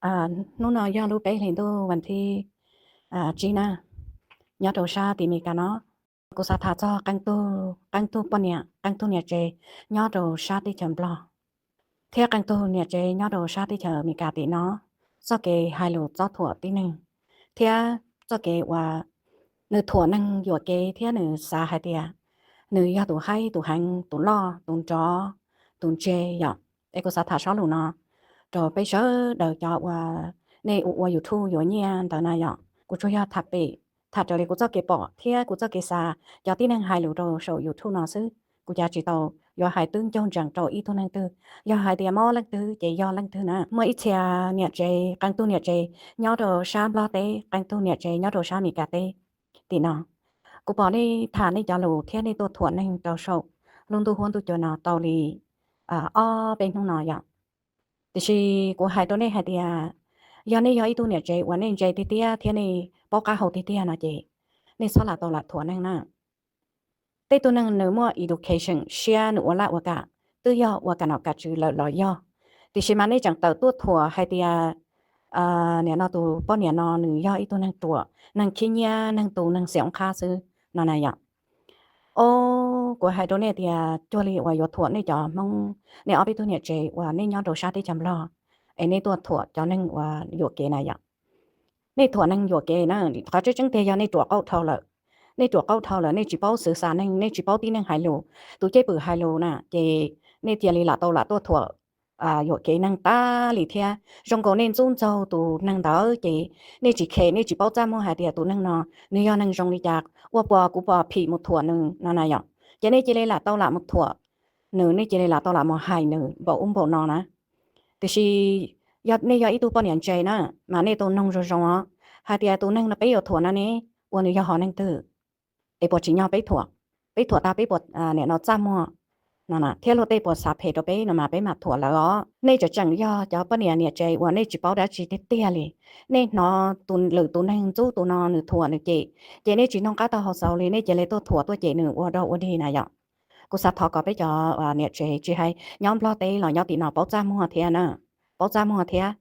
Hnub no yog lub peb hlis ntuj vas thib tsib na, nyob rau sab tim Meskas no. Kuv xav tham txog qee tug poj niam, qee tug niam tsev nyob rau sab teb chaws Nplog, thiab qee tug niam tsev nyob rau sab teb chaws Meskas tim no, txoj kev hais lus txob thuam tib neeg, thiab txoj kev uas nws thuam neeg yuam kev thiab nws xav hais tias nws yog tus haib tus heev, tus loj tus nrov, tus ntse yom. Es kuv xav tham sob lus no rau peb sawv daws cov uas nej ua ua YouTube yuav nyiaj ntawd na yom. Kuv tsuas yog tham pem, tham raws li kuv txoj kev pom thiab kuv txoj kev xav, cov tib neeg hais lus rau saum YouTube no xwb. Kuv cav tsis tau yuav hais twb ncaug ntsees rau ib tug neeg twg. Yog hais tias mob leej twg ces yog leej twg na. Muaj ib txhia niam tsev, qee tug niam tsev nyob rau sab Nplog teb, qee tug niam tsev nyob rau sab Meskas teb tim no. Kuv pom nej tham nej cov lus thiab nej tuaj thuam neeg rau saum lub ntuj huab ntuj cua no tau li ob peb hnub no yom. Tiam sis kuv hais rau nej hais tias, yog nej yog ib tug niam tsev uas nej ntse tiag tiag thiab nej paub qab hau tiag tiag no ces nej txhob lam tau lam thuam neeg na. Tej tug neeg nws muaj education siab nws ua laj ua kam, twb yog ua kam nom kam tswv lawm los yog, tiam sis mas nej tseem tawm tuaj thuam hais tias nim no tus poj niam no nws yog ib tug neeg ruam, neeg khib nyiab, neeg tu neeg xiam oob qhab xwb no na yom. Os, kuv hais rau nej tias cuag li uas yuav thuam nej cov Hmoob, nej ob peb tug niam tsev uas nej nyob rau sab teb chaws Nplog, es nej tuaj thuam cov neeg uas yuam kev na yom. Nej thuam neeg yuam kev na, qhov tseeb tseeb tiag yog nej ruam qaub dhau lawm. Nej ruam qaub dhau lawm, nej tsis paub xwv xa neeg, nej tsis paub tib neeg hais lus, tus cwj pwm hais lus na, ces nej cia li lam tau lam tuaj thuam yuam kev neeg tas li thiab. Zoo nkaus nej ntxub ntxaug tus neeg ntawd ces nej tsis khem, nej tsis paub txaj muag hais tias tus neeg no nws yog neeg zoo li cas, ua puas kuv puas phim mus thuam nws no na yom. Ces nej cia li lam tau lam mus thuam nws, nej cia li lam tau lam mus hais nws npaum ub npaum no na. Tiam sis yog nej yog ib tug poj niam ntse na, mas nej tau noog zoo zoo os, hais tias tus neeg no peb yuav thuam no ne, ua nws yog hom neeg twg, es puas tsim nyog peb thuam, peb thuam tag peb puas nim no txaj muag no na, thiab luag tej puas xav phem rau peb no mas peb mam thuam lawv os. Nej tseem tseem yog cov poj niam niam tsev uas nej tsis paub dab tsi tiag tiag li. Nej hnov tus lwm tus neeg ntxub tus no nws thuam nws cem, ces nej tsis noog qab tau hau xaus li, nej cia li tuaj thuam tuaj cem nws ua dog ua dig na yom. Kuv xav thov kom peb cov niam tsev tsis hais nyob Nplog teb los nyob tim no paub txaj muag thiab na, paub txaj muag thiab.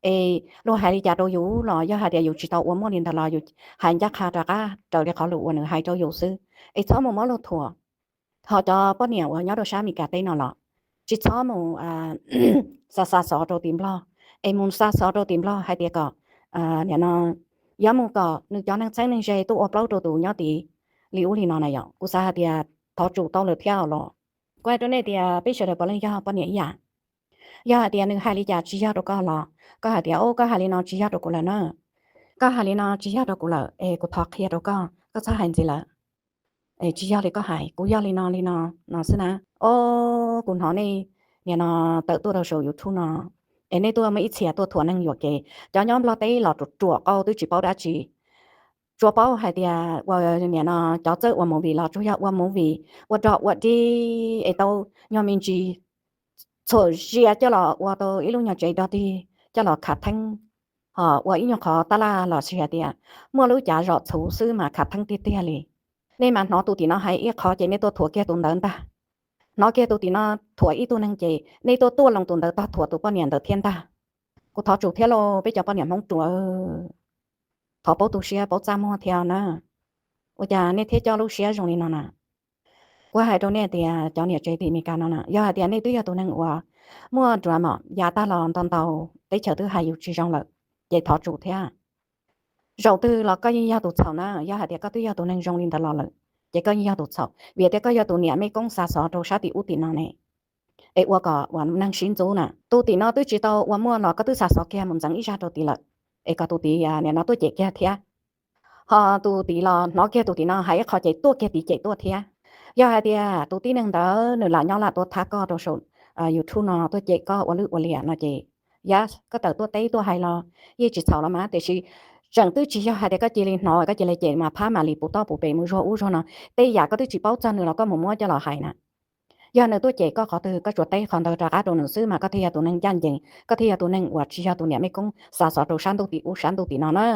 Es luag hais li cas rau yus los yog hais tias yus tsis tau ua muaj li ntawd los yus hais ncaj qha rov qab raws li qhov lus uas nws hais rau yus xwb, es txhob mus muab luag thuam. Ho cov poj niam uas nyob rau sab Meskas teb no los tsis txhob mus xa xa xov rau tim Nplog, es mus xa xov rau tim Nplog hais tias kom nim no yuav mus kom nws cov neeg txheeb neeg ze tuaj ua plaub rau tus nyob tid li ub li no na yom. Kuv xav hais tias thov tsum tau lawm thiab los. Kuv hais rau nej tias peb sawv daws puav leej yog poj niam ib yam. Yog hais tias nws hais li cas tsis yog rau koj los koj hais tias, o, koj hais li no tsis yog rau kuv lawm na. Koj hais li no tsis yog rau kuv lawm es kuv thov qhia rau koj, koj txhob hais ntxiv lawm. Es tsis yog li koj hais, kuv yog li no li no no xwb na. O, kuv hnov nej nim no tawm tuaj rau saum YouTube no, es nej tuaj muaj ib txhia tuaj thuam neeg yuam kev. Cov nyob Nplog teb los ruam ruam qau twb tsis paub dab tsi, tsuas paub hais tias ua nim no cov txawj ua movie los tsuas yog ua movie, ua dog ua dig es tau nyuag me ntsis txhuam zia coj los ua tau ib lub nyuag tsev dog dig coj los khav theeb, ho ua ib nyuag qhov tab laj los sis hais tias muaj lub cav zom txhuv xwb mas khav theeb tiag tiag li. Nej mas hnov tus tim no hais ib qho ces nej tuaj thuam kiag tus ntawd ntag. Hnov kiag tus tim no thuam ib tug neeg ces nej tuaj tuaj loo tus ntawd tog thuam tus poj niam ntawd thiab ntag. Kuv thov tsum thiab lauj peb cov poj niam Hmoob ruam. Thov paub tu siab paub txaj muag thiab na. Ua cas nej thiaj coj lub siab zoo li no na? Kuv hais rau nej tias cov niam tsev tim Meskas no na, yog hais tias nej twb yog tus neeg uas muaj drama yav tag los ntau ntau, teb chaws twb hais yus tsis zoo lawm, ces thov tsum thiab. Zaum twg los koj yeej yog tus txhaum na. Yog hais tias koj twb yog tus neeg zoo li ntawd los lawm, ces koj yeej yog tus txhaum, vim tias koj yog tus niam mej koob xa xov rau sab tim ub tim no ne, es ua kom uas neeg sib ntxub na. Tus tim no twb tsis tau ua muaj los koj twb xa xov kiag mus ntxeev ib zaj rau tid lawm, es kom tus tid nim no tuaj cem kiag thiab. Ho tus tid los hnov kiag tus tim no hais ib qho ces tuaj kiag tid cem tuaj thiab. Yog hais tias tus tib neeg ntawd nws lam nyob lam tuaj thab koj rau saum YouTube no tuaj cem koj ua lwj ua liam no ces, yog koj tawm tuaj teb tuaj hais los yeej tsis txhaum los mas, tiam sis tseem twb tsis yog hais tias koj cia li hnov koj cia li cem mas phab mam li puv toj puv pem mus zuag ub zuag no. Tej yam koj twb tsis paub txog nws los koj mus muab coj los hais na. Yog nws tuaj cem koj qhov twg koj tsuas teb qhov ntawd rov qab rau nws xwb mas koj thiaj yog tus neeg ncaj ncees, koj thiaj yog tus neeg uas tsis yog tus niam mej koob xa xov rau sab ntuj tim ub sab ntuj tim no na.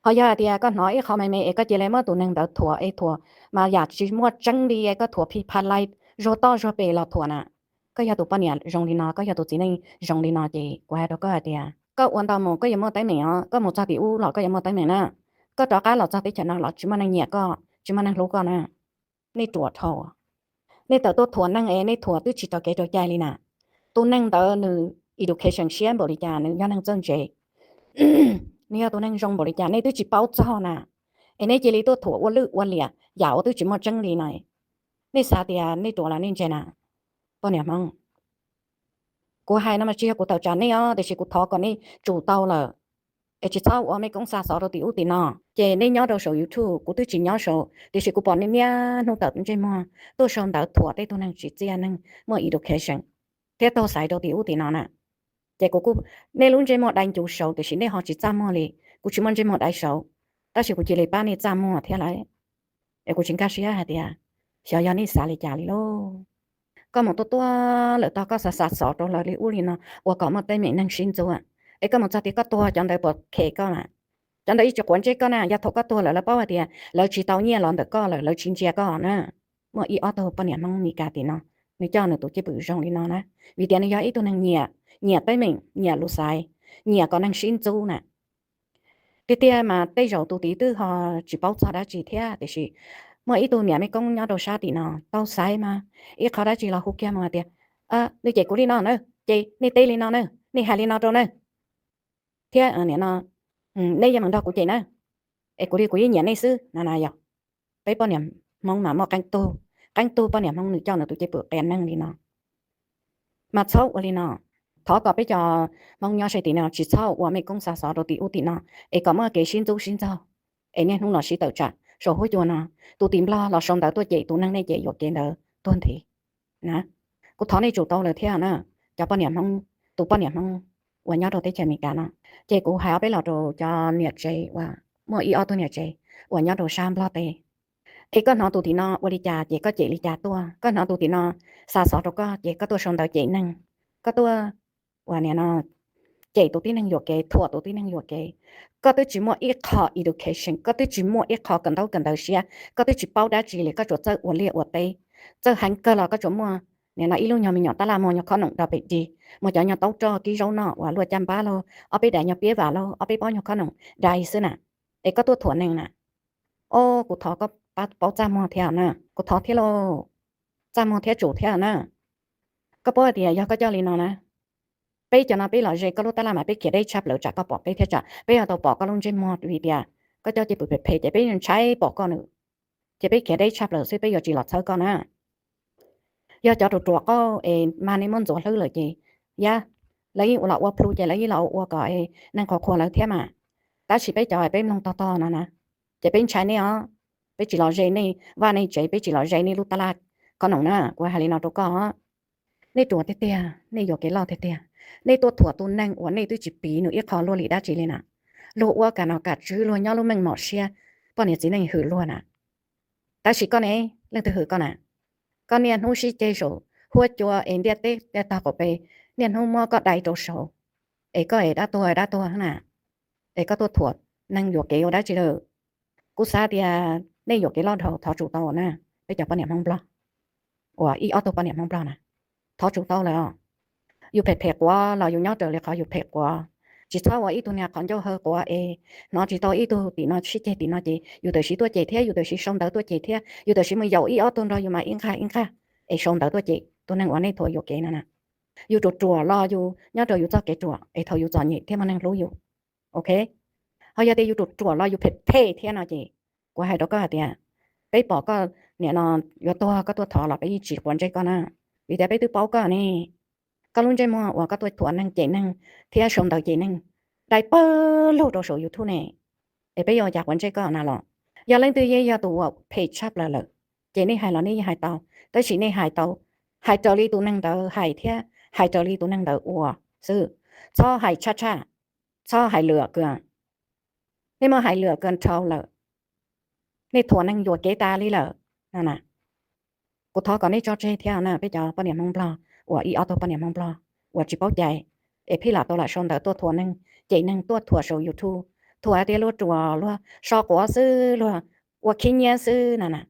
Ho yog hais tias koj hnov ib qho me me es koj cia li muab tus neeg ntawd thuam es thuam, mas yam tsis muaj tseeb li es koj thuam phi pha lai zuag toj zuag pes los thuam na. Koj yog tus poj niam zoo li no, koj yog tus txiv neej zoo li no ces kuv hais rau koj hais tias koj ua ntau mus koj yuav muaj teeb meem os, koj mus txog tim ub los koj yuav muaj teeb meem na. Koj rov qab los txog teb chaws no los tsis muaj neeg nyiam koj, tsis muaj neeg hlub koj na. Nej ruam dhau, nej tawm tuaj thuam neeg es nej thuam twb tsis raws kev raws cai li na. Tus neeg ntawd nws education siab npaum li cas, nws yog neeg txawj ntse, nws yog tus neeg zoo npaum li cas nej twb tsis paub txog na, es nej cia li tuaj thuam ua lwj ua liam yam uas twb tsis muaj tseeb li no. Nej xav tias nej ruam los nej ntse na, poj niam Hmoob. Kuv hais no mas tsis yog kuv tawm tsam nej os, tiam sis kuv thov kom nej tsum tau lawm, es tsis txhob ua mej koob xa xov rau tim ub tim no. Ces nej nyob rau saum YouTube, kuv twb tsis nyob saud, tiam sis kuv pom nej niaj hnub tawm ntsej muag tuaj sau ntawv thuam tej tug neeg tsis txiaj neeg muaj education thiab taug xaiv rau tim ub tim no na. Ces kuv kuj, nej lub ntsej muag dai ncuv saud tiam sis nej ho tsis txaj muag li. Kuv tsis muaj ntsej muag dai saud, tab sis kuv cia li pab nej txaj muag thiab lawm. Es kuv tsis nkag siab hais tias xyov yog nej xav li cas li lauj. Koj mus tuaj tuaj lawm tog koj xa xa xov rau lawv li ub li no ua kom muaj teeb meem neeg sib ntxub, es koj mus txog tias koj tuag cov ntawd puas khe koj na? Cov ntawd yeej tsis quav ntsej koj na, yog thaum koj tuag lawm lawv paub hais tias lawv tsis tau nyiaj los ntawm koj lawm lawv tsis ntsia koj na. Muaj ib ob tug poj niam Hmoob Mes Kas tim no, nws coj nws tus cwj pwm zoo li no na, vim tias nws yog ib tug neeg nyiam, nyiam teeb meem, nyiam lus xaiv, nyiam kom neeg sib ntxub na. Tiag tiag mas tej zaum tus tid twb ho tsis paub txog dab tsi thiab, tiam sis muaj ib tug niam mej koob nyob rau sab tim no tau xaiv mas ib qho dab tsi los hu kiag mus hais tias, nej cem kuv li no na, ces nej teb li no na, nej hais li no rau na, thiab nim no nej yeej meem nrog kuv cem na, es kuv li kuv yeej nyiam nej xwb no na. Yog peb poj niam Hmoob mas muaj qee tug, qee tug poj niam Hmoob nws coj nws tus cwj pwm qias neeg li no. Mas txhob ua li no. Thov kom peb cov Hmoob nyob sab tim no tsis txhob ua mej koob xa xov rau tim ub tim no, es kom muaj kev sib ntxub sib ntxaug, es niaj hnub los sib tawm tsam saum huab cua no. Tus tim Nplog los sau ntawv tuaj cem tus neeg nej cem yuam kev ntawd tuag nthi na. Kuv thov nej tsum tau lawm thiab na, cov poj niam Hmoob, tus poj niam Hmoob uas nyob rau teb chaws Amelikas no. Ces kuv hais ob peb los rau cov niam tsev uas, muaj ib ob tug niam tsev uas nyob rau sab Nplog teb. Es koj hnov tus tim no ua li cas ces koj cem li cas tuaj, koj hnov tus tim no xa xov rau koj ces koj tuaj sau ntawv cem neeg, koj tuaj ua nim no cem tus tib neeg yuam kev, thuam tus tib neeg yuam kev. Koj twb tsis muaj ib qho education, koj twb tsis muaj ib qho kawm ntaub kawm ntawv siab, koj twb tsis paub dab tsi li, koj tsuas txawj ua liaj ua teb, txawj heev kawg los koj tsuas muaj nim no ib lub nyuag me nyuam tab laj muag nyuag khob noom rau pem dig, muag cov nyuag taub roj kib zaub noj uas luaj caj npab lauj, ob peb daim nyuag piab vam lauj, ob peb pob nyuag khob noom dai xwb na. Es koj tuaj thuam neeg na. Os, kuv thov koj paub txaj muag thiab na, kuv thov thiab lauj, txaj muag thiab tsum thiab na. Koj paub hais tias yog koj coj li no na, peb cov no peb los ze koj lub tab laj mas peb khiav deb tshaj plaws tsam koj pom peb thiab tsam peb yuav tau pom koj lub ntsej muag vim tias koj coj cwj pwm phem phem ces peb ntshai pom koj nws, ces peb khiav deb tshaj plaws xwb peb yuav tsis los txhawb koj na. Yog cov ruam ruam qauj es mas nej muab ntxuav hlwb lawm ces yab, lawv yeej ua los ua plhu ces lawv yeej los ua kom neeg qhuas qhuas lawv thiab mas. Tab sis peb cov peb mloog tog tog no na, ces peb ntshai nej os, peb tsis los ze nej vaj nej tsev, peb tsis los ze nej lub tab laj khob noom na, kuv hais li no rau koj. Nej ruam tiag tiag, nej yuam kev loj tiag tiag. Nej tuaj thuam tus neeg uas nej twb tsis piv nws ib qho luaj li dab tsi li na. Luag ua kam nom kam tswv, luag nyob lub meej mom siab, poj niam txiv neej hwm luag na. Tab sis koj ne, leej twg hwm koj na? Koj niaj hnub sib ceg saum huab cua es ntiaj teb ntiaj tog qaum pes, niaj hnub muab koj dai rau saud, es koj es dab tuag dab tuag na, es koj tuaj thuam neeg yuam kev ua dab tsi lawm? Kuv xav tias nej yuam kev loj dhau, thov tsum tau na, peb cov poj niam Hmoob Nplog, uas ib ob tug poj niam Hmoob Nplog na, thov tsum tau lawm os. Yus phem phem quav los yus nyob raws li qhov yus phem quav, tsis txhob ua ib tug niag qhov ncauj haw quav es hnov tsis tau ib tug tim no sib ceg tim no ces yus tawm siv tuaj cem thiab, yus tawm siv sau ntawv tuaj cem thiab, yus tawm siv mus yaum ib ob tug nrog yus mas ib nqag ib nqag es sau ntawv tuaj cem tus neeg uas nej thuam yuam kev no na. Yus ruam ruam los yus nyob rau yus txoj kev ruam es thaum yus txom nyem thiaj muaj neeg hlub yus. Ok, ho yog tias yus ruam ruam los yus phem phem thiab no ces kuv hais rau koj hais tias peb pom koj nim no yuav tuag koj tuaj thov los peb yeej tsis quav ntsej koj na, vim tias peb twb paub koj ne. Koj lub ntsej muag uas koj tuaj thuam neeg cem neeg thiab sau ntawv cem neeg dai pawg lug rau saum YouTube ne, es peb yuav cas quav ntsej koj na los? Yog leej twg yeej yog tus uas phem tshaj plaws lawm ces nej hais los nej yeej hais tau, tab sis nej hais tau, hais raws li tus neeg ntawd hais thiab hais raws li tus neeg ntawd ua xwb, txhob hais tshaj tshaj, txhob hais lwam kawg. Nej muab hais lwam kawg dhau lawm, nej thuam neeg yuam kev tas li lawm no na. Kuv thov kom nej tso tseg thiab na, peb cov poj niam Hmoob Nplog uas ib ob tug poj niam Hmoob Nplog uas tsis paub cai, es pheej lam tau lam sau ntawv tuaj thuam neeg, cem neeg, tuaj thuam saum YouTube, thuam hais tias luag ruam, luag so quav xwb, luag ua khib nyiab xwb no na.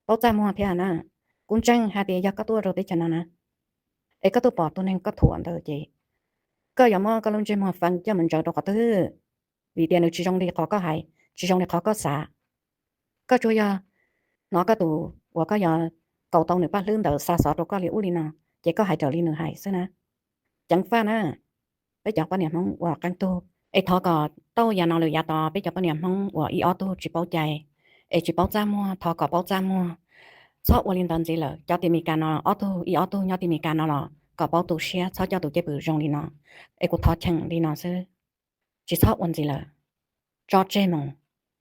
Paub txaj muag thiab na. Kuv ntseeg hais tias yog koj tuaj rau teb chaws no na, Es koj tuaj pom tus neeg koj thuam ntawd ces koj yuav muab koj lub ntsej muag fee coj mus ntsaws rau qhov twg? Vim tias nws tsis zoo li qhov koj hais, tsis zoo li qhov koj xav. Koj tsuas yog hnov koj tus uas koj yuav kaus tau nws paj hlwb ntawd xa xov rau koj li ub li no, ces koj hais raws li nws hais xwb na. Ceev faj na, peb cov poj niam Hmoob uas qee tug, es thov kom tau yav no lawm yav tod peb cov poj niam Hmoob uas ib ob tug tsis paub cai, es tsis paub txaj muag, thov kom paub txaj muag. Txhob ua li ntawd ntxiv lawm. Cov tim Meskas no ob tug, ib ob tug nyob tim Meskas no los kom paub tu siab, txhob coj tus cwj pwm zoo li no. Es kuv thov cheem li no xwb, tsis txhob ua ntxiv lawm, tso tseg mus.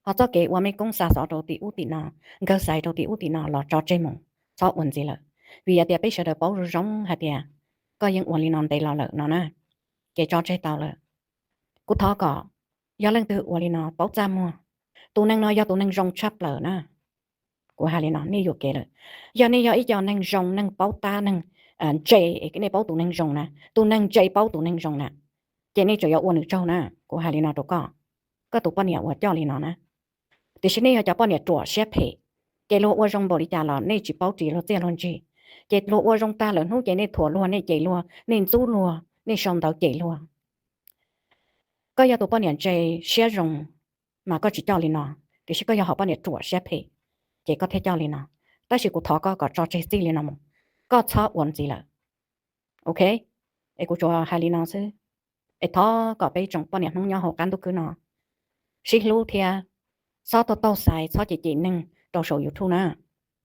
Ho txoj kev ua mej koob xa xov rau tim ub tim no, nkawg xaiv rau tim ub tim no los tso tseg mus, txhob ua ntxiv lawm. Vim yog tias peb sawv daws paub zoo zoo hais tias koj yeej ua li no ntev los lawm no na, ces tso tseg tau lawm. Kuv thov kom yog leej twg ua li no paub txaj muag. Tus neeg no yog tus neeg zoo tshaj plaws na. Kuv hais li no, nej yuam kev lawm. Yog nej yog ib co neeg zoo, neeg paub tab, neeg ntse, nej paub tus neeg zoo na, tus neeg ntse paub tus neeg zoo na, ces nej tseem yuav ua nws tsaug na. Kuv hais li no rau koj, koj tus poj niam uas coj li no na. Tiam sis nej yog cov poj niam ruam siab phem, ces luag ua zoo npaum li cas los nej tsis paub ris luag txiaj luag ntsig. Ces luag ua zoo tag lawm hnub ces nej thuam luag, nej cem luag, nej ntxub luag, nej sau ntawv cem luag. Koj yog tus poj niam ntse siab zoo mas koj tsis coj li no, tiam sis koj yog hom poj niam ruam siab phem, ces koj thiaj coj li no. Tab sis kuv thov koj kom tso tseg txij li no mus, koj txhob ua ntxiv lawm. Ok, es kuv tsuas hais li no xwb. Es thov kom peb tsoom poj niam Hmoob nyob hauv qab ntuj khwb no sib hlub thiab txhob taug taug xaiv, txhob cem cem neeg rau saum YouTube na.